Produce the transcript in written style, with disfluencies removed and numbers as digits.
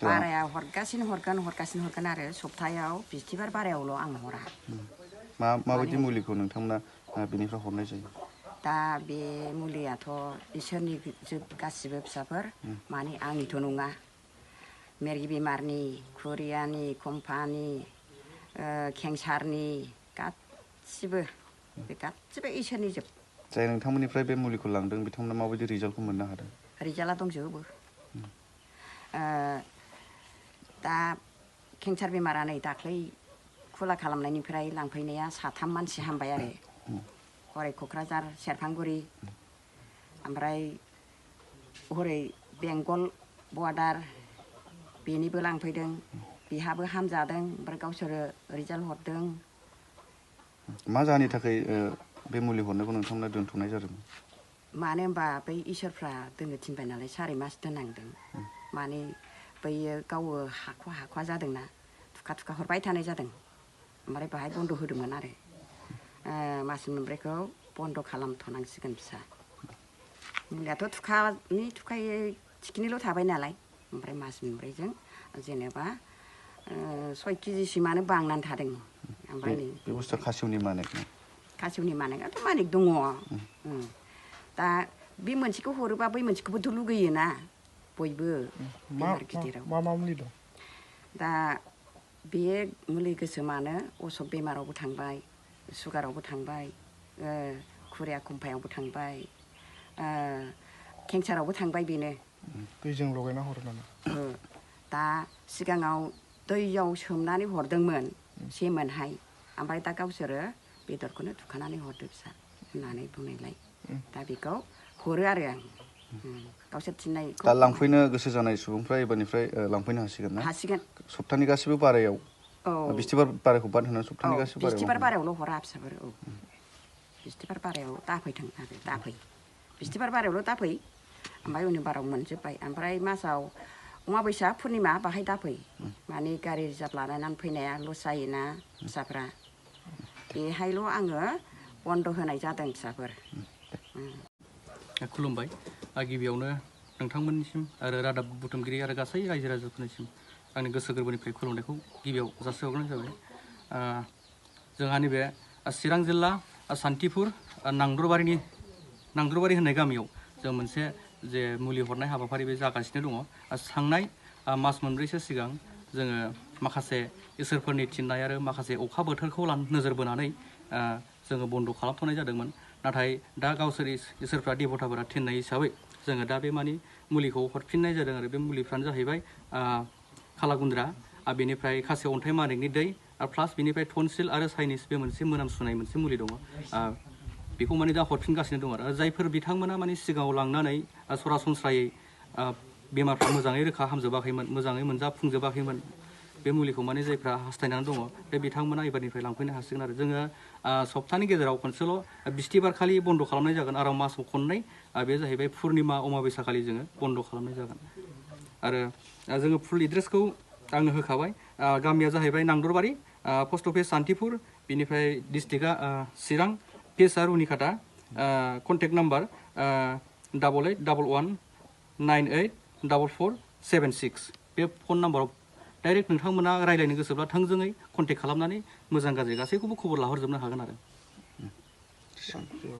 बाराया हरगासिनो हरगोन आरो सप्तायाव बिस्थिबार बारायावल' आं हरा माबायदि मुलिखौ नोंथांमोना बेनिफ्राय हरनाय जायो दा बे मुलियाथ' इसोरनि गासिबो फिसाफोर माने आंनिथ' नङा मेरगि बेमारनि खुरियानि कम्पानि केन्सारनि गासिबो इसोरनि जोब जाय नोंथांमोननिफ्राय बे मुलिखौ लांदों बिथांमोना माबायदि रिजाल्टखौ मोननो हादों रिजाल्टआ दंजोबो दा केन्सार बेमारा नै दाख्लै खुला खालामनायनिफ्राय लांफैनाया 3 मानसि हामबाय आरो हरै क'क्राझार सेरफांगुरि ओमफ्राय हरै बेंगल बर्डार बेनिबो लांफैदों बिहाबो हामजादों ओमफ्राय गावसोरो रिजाल्ट हरदों मा जाहोननि थाखाय बे मुलि हरनायखौ नोंथांमोना दोनथ'नाय जादों मानो होनबा बै इसोरफ्रा दोननो थिनबाय नालाय 4 मास दोननांदों माने बैयो गाव हाखवा जादोंना थुखा हरबाय थानाय जादों ओमफ्राय बाहाय बन्द होदोंमोन आरो मास मोनब्रैखौ बन्द खालामथ'नांसिगोन फिसा मुलियाथ' थुखायै थिखिनिल' थाबाय नालाय ओमफ्राय मास मोनब्रैजों जेनेबा 6 केजिसिमानो बांनानै थादों ओमफ्राय नै बे बुस्थुआ खासेवनि मानेकआथ' मानेक दङ दा बे मोनसेखौ हरोबा बै मोनसेखौबोथ' लुगैयोना बयबो बेमार गिदिराव मा मुलि दं दा बे मुलि गोसोमानो असक बेमारावबो थांबाय सुगारावबो थांबाय खुरिया कम्पायावबो थांबाय केन्सारावबो थांबाय बेनो दैजों लगायना हरो नामा दा सिगाङाव दैयाव सोमनानै हरदोंमोन सेमोनहाय ओमफ्राय दा गावसोरो बेदरखौनो थुखानानै हरदो फिसा होननानै बुंनायलाय दा बेखौ हरो आरो आं गावसोर थिननाय दा लांफैनो गोसो जानाय सुबुंफ्रा एबारनिफ्राय लांफैनो हासिगोन ना सप्तानि गासिबो बारायाव बिस्थिबार बारायखौ बाद होनानै सप्तानि गासिबो बिस्थिबार बारायावल' हरा फिसाफोर बिस्थिबार बारायाव दाफैथों आरो दाफै बिस्थिबार बारायावल' दाफै ओमफ्राय उननि बाराव मोनजोब्बाय ओमफ्राय मासाव अमाबैसा पुर्निमा बाहाय दाफै माने गारि रिजार्भ लानानै फैनाया लस जायोना फिसाफ्रा बेहायल' आङो बन्द होनाय जादों फिसाफोर खुलुमबाय गिबियावनो नोंथांमोननिसिम आरो रादाब बुथुमगिरि आरो गासै रायजो राजाफोरनिसिम आंनि गोसो गोरबोनिफ्राय खुलुमनायखौ गिबियाव जासिहरनाय जाबाय जोंहा नैबे चिरां जिल्ला सान्थिपुर नांदुरबारि होननाय गामियाव जों मोनसे जे मुलि हरनाय हाबाफारि बे जागासिनो दङ थांनाय मास मोनब्रैसो सिगां जोङो माखासे इसोरफोरनि थिननाय आरो माखासे अखा बोथोरखौ नोजोर बोनानै जोङो बन्द खालामथ'नाय जादोंमोन नाथाय दा गावसोर इसोरफ्रा देबथाफोरा थिननाय हिसाबै जोङो दा बे मानि मुलिखौ हरफिननाय जादों आरो बे मुलिफ्रानो जाहैबाय खालागुन्द्रा बेनिफ्राय खासेव अन्थाइ मानिकनि दै आरो प्लास बेनिफ्राय टनसिल आरो साइनिस बे मोनसे मोनामसुनाय मोनसे मुलि दङ बेखौ माने दा हरफिनगासिनो दं आरो जायफोर बिथांमोना माने सिगाङाव लांनानै सरासनस्रायै बेमारफ्रा मोजाङै रोखा हामजोबाखैमोन मोजाङै मोनजाफुंजोबाखैमोन बे मुलिखौ माने जायफ्रा हास्थायनानै दङ बे बिथांमोना एबारनिफ्राय लांफैनो हासिगोन आरो जोङो सप्तानि गेजेराव खनसेल' बिस्थिबारखालि बन्द खालामनाय जागोन आरो मासाव खननै बे जाहैबाय पुर्निमा अमाबैसाखालि जोङो बन्द खालामनाय जागोन आरो जोङो फुल एड्रेसखौ आङो होखाबाय गामिया जाहैबाय नांदुरबारि पस्ट अफिस सान्थिपुर बिनिफ्राय डिस्ट्रिक्टआ चिरां पिएचआ रुनिकाटा कन्टेक्ट नाम्बार 8811984476 बे फन नाम्बाराव डाइरेक्ट नोंथांमोना रायज्लायनो गोसोब्ला थोंजोङै कन्टेक्ट खालामनानै मोजां गाज्रि गासैखौबो खबर लाहरजोबनो हागोन आरो